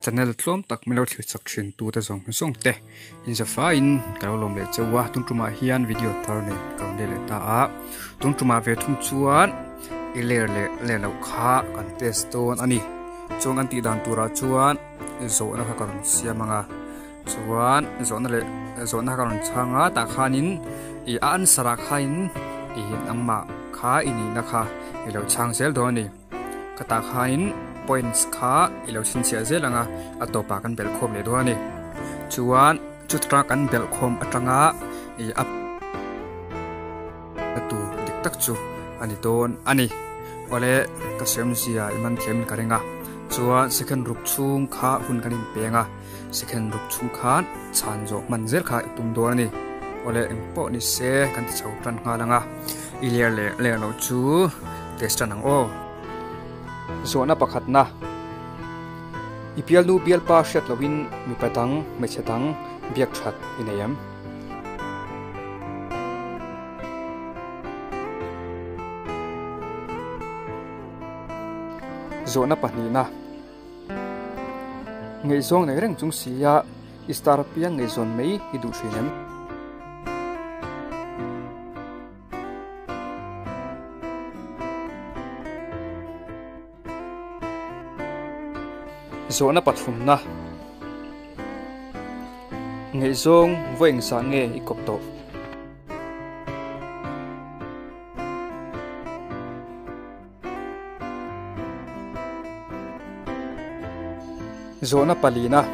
Channel tlawm tak min lo thlir chak thin tute zawng zawng te inzafaiin ka lo lawm leh chauh a, tun tumah hian video thar nen ka rawn let leh ta a, tun tumah ve thung chuan i ler leh ler loh kha kan test dawn a ni, chuan kan tih dan turah chuan zawhna kha ka rawn siam ang a, chuan zawhna leh zawhna kha ka rawn chhang a tah khanin ih a answer ah khanin ih nangmah kha i nihna kha i lo chhang zel dawn a ni. Ka tah khain points kha i lo chhinchhiah zel ang a, a tawpah kan belh khawm leh dawn a ni. Chuan chuta kan belh khawm atanga ih a tur dik tak chu a ni dawn a ni. Awle ka siamzia i man thiam in ka ring a, chuan second ruk chhung kha hun kan inpeng a, second ruk chhung khan chhan zawh hman zel kha i tum dawn a ni. Awle engpawh ni se kan ti chho tan nghal ang a. I ler leh ler loh chu test tan ang aw. Zawhna pakhatna, I bialnu bialpa hriat lohin mipa dang, hmeichhe dang biak that i nei em? Zawhna pahnihna, Ngaihzawng nei reng chung sia i star apiang ngaihzawn mai i duh thin em? Zawhna pathumna, Ngaihzawng vawi engzah nge i kawp tawh? Zawhna palina.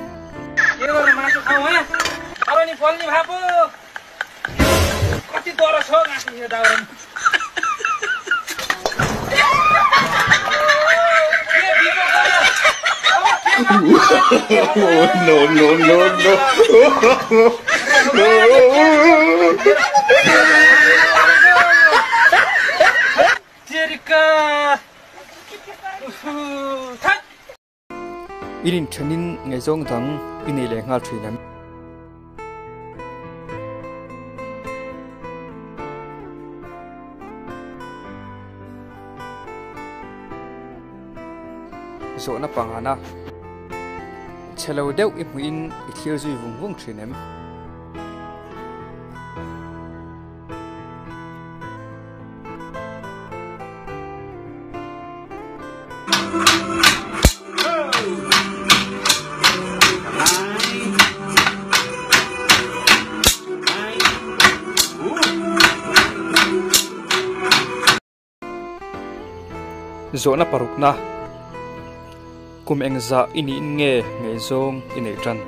No, no, no, no. In inthenin ngaihzawng dang i nei leh nghal thin em? Zawhna pangana chhe lo deuh i hmuhin i thlir zui vung vung thin em? Zawhna parukna, Kum engzah i niin nge ngaihzawng i neih tan?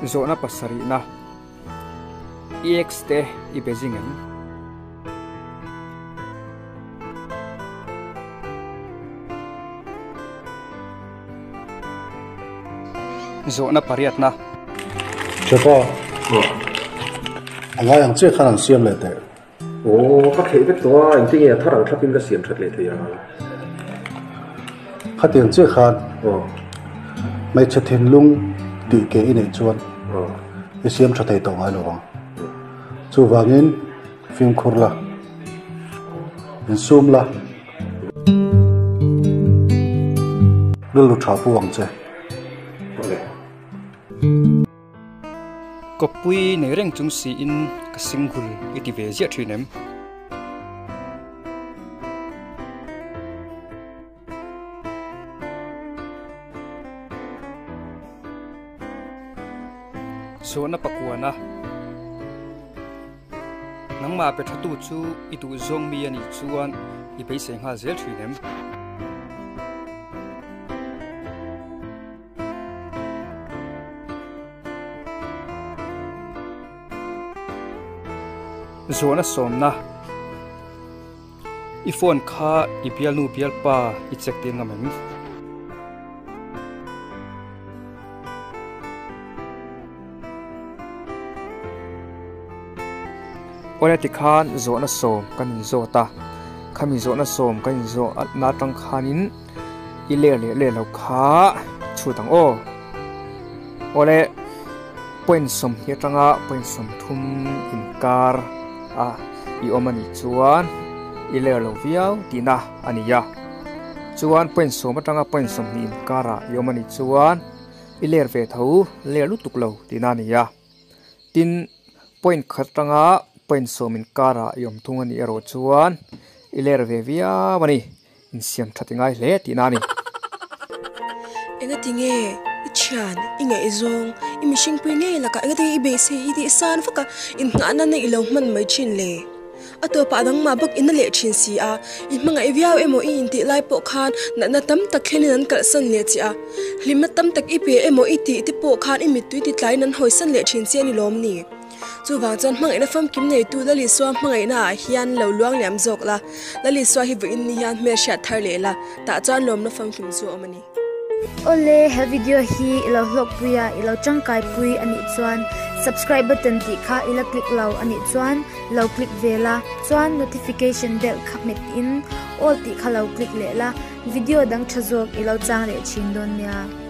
Zawhna pasarihna, I ex te i be zing em? Zawhna pariatna. Chepa, a ngai ang chiah khan an siam leh teh. Aw, ka theih vek tawh a, engtin nge a thar ang thlapin ka siam that leh thei ang? Khatiang chiah khan hmeichhe thinlung tih ke i neih chuan i siam tha thei tawh ngai lo ang. Chuvangin fimkhur la, insum la, rilru tha pu ang che. Kawppui nei reng chung siin ka single i ti ve ziah thin em? Zawhna pakuana, Nangmah pe thatu chu i duh zawng mi a nih chuan i beisei nghal zel thin em? Zawhna sawmna, I phone kha i bialnu bialpa i check tir ngam em? Awle tikhan zawhna sawm kan inzawt a, khami zawhna sawm kan inzawhna atang khanin I ler leh ler lo kha chhut ang aw. Awle. Point 20 atanga point 30 inkar a i awm a nih chuan i ler lo viau tihna a ni a. Chuan point 10 atanga point 20 inkarah i awm a nih chuan i ler ve tho ler lutuk lo tihna a ni a. Tin, point khat atanga point 10 inkarah i awm thung a nih erawh chuan i ler ve viau a ni. Insiam that i ngai hle tihna a ni. Engati nge i thian, i ngaihzawng, i mihringpui ngei lakah engati nge i beisei i tih san vak a, inngah nana i lo hman mai thin le? A tawpah nangmah bawk in a leh thin si a, i hmangaih viau emaw i intih lai pawh khan natna tam tak thlenin an kalhsan leh che a, hlimna tam tak i pe emaw i tih te pawh khan i mittui titlaiin an hawisan leh thin che a ni lawm ni? Chuvang chuan hmangaihna famkim neitu Lalisua hmangaihna ah hian lo luang liam zawk la, Lalisua hi vawiin ni hian hmel hriat thar leh la, tah chuan lawmna famkim chu a awm a ni. Awle, he video hi i lo hlawkpui a, i lo tangkaipui a nih chuan subscribe button tih kha i la click lo a nih chuan lo click ve la, chuan notification bell kha hmet in all tih kha lo click leh la, video dang tha zawk i lo chang leh thin dawn nia.